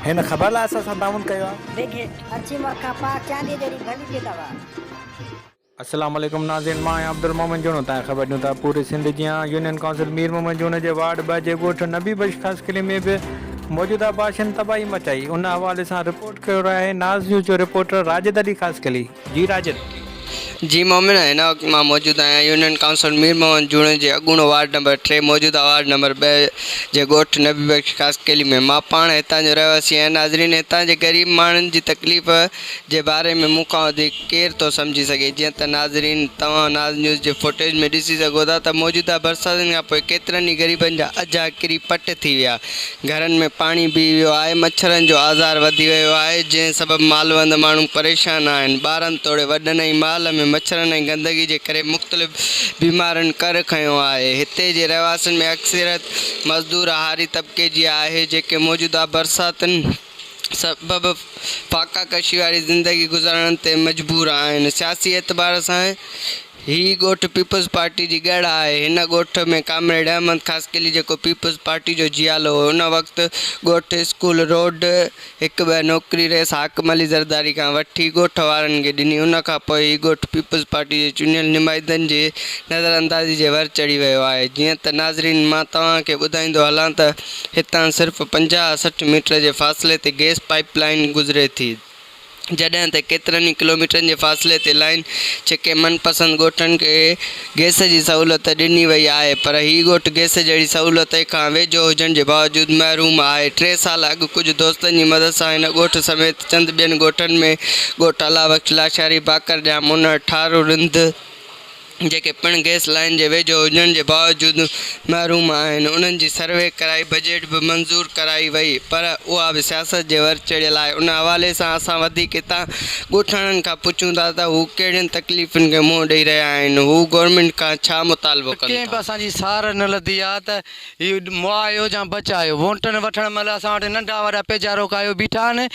هن خبر لاء اسان سان تعاون ڪيو آهي. بگ هٽ، اڇي مک کان پاڪ چانديء جهڙي ڀلي پيداوار. السلام عليڪم ناظرين مان آهيان عبدالمومن جوڻو تائين خبر ڏيون ٿا پوري سنڌ جيان يونين ڪائونسل مير محمد جوڻو جي وارڊ ٻه جي ڳوٺ نبي بخش خاصخيلي ۾ به موجوده بارشن تباهي مچائي ان حوالي سان رپورٽ ڪيو رهيو آهي ناز نيوز جو رپورٽر راجد علي خاصخيلي جي راجد. جي مومن هن وقت مان موجود آهيان يونين ڪائونسل مير محمد جوڻيجو جي اڳوڻو وارڊ نمبر ٽي موجوده وارڊ نمبر ٻه جي ڳوٺ نبي بخش خاصخيلي ۾ مان پاڻ هتان جو رهواسي آهيان ناظرين هتان جي غريب ماڻهن جي تڪليف جي باري ۾ مون کان وڌيڪ ڪير ٿو سمجهي سگهي جيئن ته ناظرين توهان ناز نيوز جي فوٽيج ۾ ڏسي سگهو ٿا ته موجوده برساتن کان پوء ڪيترن ئي غريبن جا اجها ڪري پٽ ٿي ويا گهرن ۾ پاڻي بيهي ويو آهي، مڇرن جو آزار وڌي ويو آهي، جنهن سبب مالوند ماڻهو پريشان آهن، ٻارن توڙي وڏن ۽ مال ۾ مڇرن ۽ گندگي جي ڪري مختلف بيمارين ڪر کنيو آهي، هتي جي رهواسين ۾ اڪثريت مزدور هاري طبقي جي آهي، جيڪي موجوده برساتن سبب فاقا ڪشي واري زندگي گذارڻ تي مجبور آهن، سياسي اعتبار سان. هي ڳوٺ پيپلز پارٽي جي ڳڙهه آهي. هن ڳوٺ ۾ ڪامريڊ احمد خاصخيلي جيڪو پيپلز پارٽي جو جيالو هو. ان وقت ڳوٺ اسڪول روڊ هڪ ٻه نوڪري رئيس حاڪم علي زرداري کان وٺي ڳوٺ وارن کي ڏني. ان کان پوء هي ڳوٺ پيپلز پارٽي جي چونيل نمائندن جي نظر اندازي جي ور چڙهي ويو آهي. جيئن ته ناظرين مان توهان کي ٻڌائيندو هلان ته هتان صرف 50 60 ميٽر جي فاصلي تي گئس پائيپ لائين گذري ٿي. جڏهن ته ڪيترن ئي ڪلوميٽرن جي فاصلي تي لائين ڇڪي من پسند ڳوٺن کي گئس جي سهولت ڏني وئي آهي پر هي ڳوٺ گئس جهڙي سهولت کان ويجهو هجڻ جي باوجود محروم آهي ٽي سال اڳ ڪجهه دوستن جي مدد سان هن ڳوٺ سميت چند ٻين ڳوٺن ۾ ڳوٺ الله بخش لاشاري، باقر ڄام انڙ، ٺارو رند، جيڪي پڻ گئس لائين جي ويجهو هجڻ جي باوجود محروم آهن، انهن جي سروي ڪرائي بجيٽ به منظور ڪرائي وئي پر اها به سياست جي ور چڙهيل آهي، ان حوالي سان اسان وڌيڪ هتان ڳوٺاڻن کان پڇون ٿا ته هو ڪهڙين تڪليفن کي منهن ڏئي رهيا آهن، هو گورنمينٽ کان ڇا مطالبو ڪن ڪنهن ٿا. به اسان جي سار نه لڌي آهي ته هي مئا آهيو يا بچا آهيو، وونٽن وٺڻ مهل اسان وٽ ننڍا وڏا پيجارو ڪاهيو بيٺا آهن،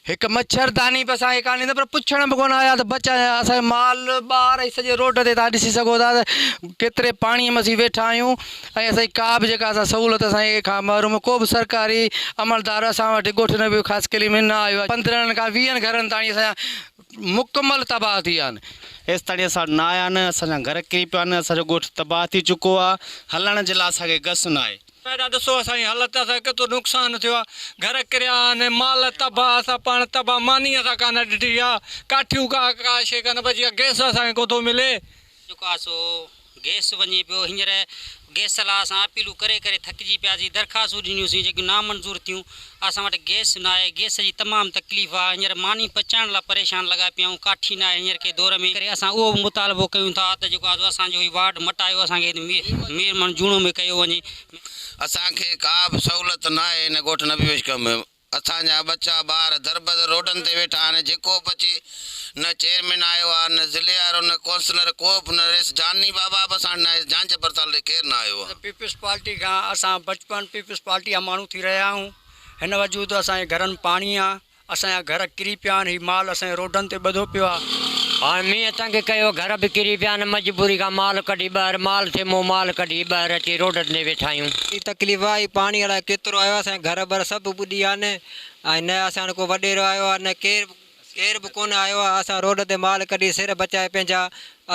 هڪ مڇر داني به اسان کي ڪانه ڏيندا پر پڇڻ به ڪونه آيا ته بچا يا اسان جو مال ٻار ۽ سڄي روڊ تي توهان ڏسي سگهو ٿا ته ڪيتري پاڻي ۾ اسين ويٺا آهيون ۽ اسان جي ڪا به جيڪا اسان سهولت اسان کي کان محروم ڪو به سرڪاري عملدار اسان وٽ ڳوٺ نبي خاصخيلي ۾ نه آيو آهي پندرهن کان ويهن گهرن تاڻي اسان جا مڪمل تباهه ٿي ويا آهن. هيستاڻي اسان وٽ نه آيا آهن اسان جا گهر ڪري پيا آهن اسان جو ڳوٺ تباهه ٿي چڪو آهي هلڻ جي لاء اسان کي گس نه آهي. پيدا ڏسو اسان جي حالت اسان جو ڪيترو نقصان ٿيو آ گهر ڪريا آهن مال تباهه اسان پاڻ تباهه ماني اسان ڪانه ڏٺي آ ڪاٺيون ڪا ڪا شي ڪانه بچي آ گئس اسان کي ڪو ٿو ملي. جيڪو آ سو گئس وڃي پيو هينئر گئس لاء اسان اپيلون ڪري ڪري ٿڪجي پياسين درخواستون ڏنيون سين جيڪيون نامنظور ٿيون اسان وٽ گئس ناهي گئس جي تمام تڪليف آ هينئر ماني پچائڻ لاء پريشان لڳا پيا آهيون ڪاٺي ناهي هينئر ڪي دور ۾ ڪري اسان اهو به مطالبو ڪيون ٿا ته جيڪو آ سو اسان جو هي وارڊ مٽايو اسان کي مير مڻ جوڻو ۾ ڪيو وڃي. اسان کي ڪا به سهولت ناهي هن ڳوٺ نبي بخش ۾ اسان جا ٻچا ٻار دربدر روڊن تي ويٺا آهن جيڪو به اچي نه چيئرمين آيو آ نه ضلعي وارو نه ڪونسلر ڪو به نه رئيس جاني بابا به اسان وٽ نه آيو جانچ پڙتال تي ڪير نه آيو آ. پيپلز پارٽي کان اسان بچپن پيپلز پارٽي جا ماڻهو ٿي رهيا آهيون هن وجود اسان جي گهرن پاڻي آ اسان جا گهر ڪري پيا آهن هي مال اسان جي روڊن تي ٻڌو پيو آ. هاڻ مينهن تنگ ڪيو گهر به ڪري پيا آهن مجبوري کان مال ڪڍي ٻاهر مال ٿي مون مال ڪڍي ٻاهر اچي روڊن تي ويٺا آهيون. هي تڪليف آ هي پاڻي الائي ڪيترو آيو آ اسان جا گهر بر سڀ ٻڏي ويا آهن ۽ نه اسان وٽ ڪو وڏيرو آيو آ نه ڪير ڪير به ڪونه آيو آ اسان روڊ تي مال ڪڍي سر بچائي پنهنجا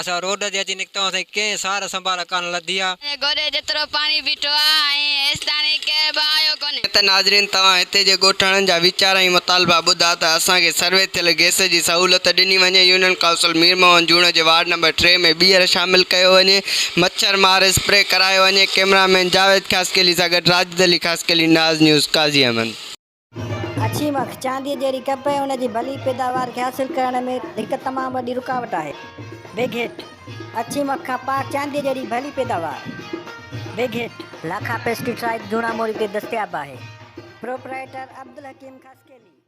اسان روڊ تي اچي نڪتا آهيون اسان جي ڪنهن سار سنڀال ڪانه لڌي آ. گوڏي جيترو پاڻي بيٺو آ ۽ هيستاڻي ڪير به آيو ڪونهي. ته ناظرين توهان هتي جي ڳوٺاڻن جا ويچار ۽ مطالبا ٻڌا ته اسان کي سروي ٿيل گئس جي سهولت ڏني وڃي يونين ڪائونسل مير محمد جوڻ جي وارڊ نمبر ٽي ۾ ٻيهر شامل ڪيو وڃي مڇر مار اسپري ڪرايو وڃي ڪئميرا مين جاويد خاصخيلي سان گڏ راجد علي خاصخيلي ناز نيوز قاضي احمد. اڇي مک، چانديء جهڙي ڪپهه ۽ ان جي ڀلي پيداوار کي حاصل ڪرڻ ۾ هڪ تمام وڏي رڪاوٽ آهي. بگ هٽ، اڇي مک کان پاڪ چانديء جهڙي ڀلي پيداوار. بگ هٽ، لاکا پيسٽيسائيڊ جوڻا موري تي دستياب آهي. پروپرائيٽر عبدالحڪيم خاصخيلي.